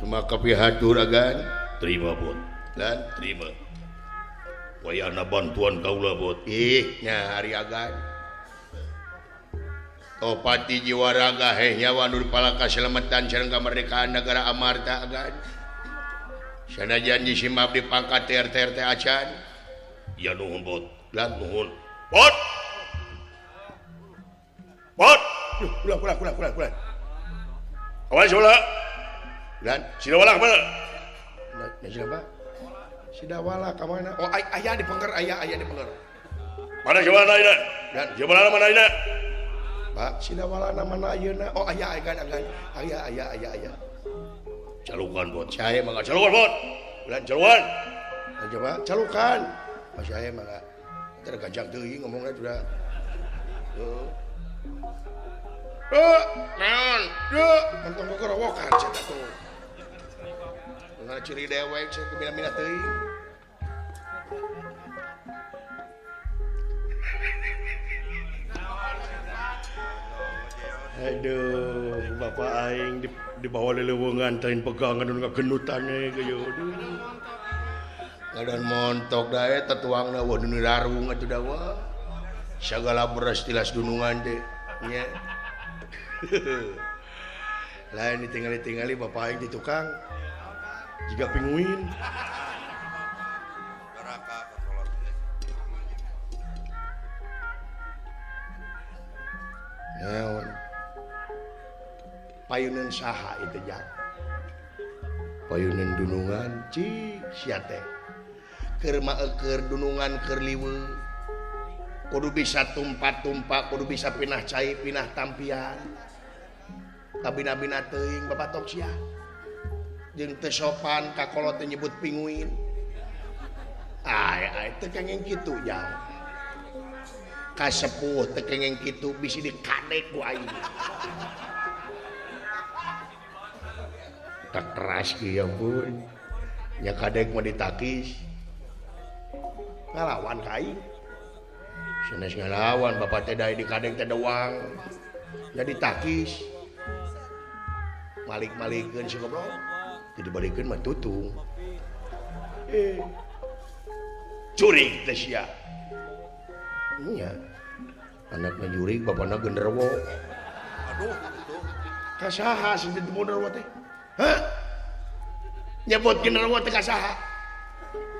Cuma kapihatur agan. Terima bot. Dan terima. Wayahna bantuan kaula bot. Ih, nya ari agan. Topati jiwa raga heh nyawa nur palaka selametan sareng kamerdekaan negara Amarta agan. Sanajan jisim abdi pangkat TRT acan. Ya nuhun bot. Lan nuhun. Bot. Bot. Ulah ulah ulah ulah ulah. Kawan sebelah. Dan Sidawala kemana? Nah, siapa? Sidawala kemana? Oh, ayah di pengker, ayah di pengker. Mana Sidawala ayeuna? Dan Sidawala mana ayeuna? Pak, Sidawala mana ayeuna? Oh, ayah agan agan. Ayah ayah ayah ayah. Calukan bot. Saya mah calukan bot. Dan calukan. Coba calukan. Mas saya mah tergajak teuing ngomongna sudah. Tuh. Duh, naon? Duh, mentong gogorowokan sia tuh. Nah, ciri dewek sia kebina-bina teuing. Aduh, bapak aing di bawah lelewungan teuing pegangan nu ngagenutan ge aduh. Ngadan montok dae tatuangna wah nu larung atuh da wah. Sagala beras tilas dunungan teh nya. Lain ditinggali-tingali bapak aing di tukang jiga pinguin. Naon? Payunan saha itu jak? Payunan dunungan cik sia teh. Keur maeukeur dunungan keur liweuh. Kudu bisa tumpa-tumpa, kudu bisa pinah cai, pinah tampian. Kabina-bina teuing bapak tok sia. Jeung teu sopan ka kolot teh nyebut pinguin. Ay, ay teu kenging kitu jang. Kasepuh teu kenging kitu bisi dikadek ku aing. Tak keras kieu pun. Nya kadek mah ditakis. Ngalawan ka aing. Sanes ngalawan bapak teh dae dikadek teh dewang. Jadi takis. Malik-malikeun si goblok. Teu dibalikeun mah tutung. Jurig teh sia. Nya. Anakna jurig bapana genderuwo. Aduh, tuh. Ka saha sing ditemu genderuwo teh? Hah? Nyebut genderuwo teh ka saha?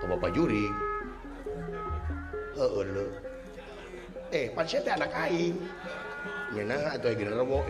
Ka bapak jurig. Heueuh leuh. Pan sia teh anak aing. Nya naha atuh genderuwo.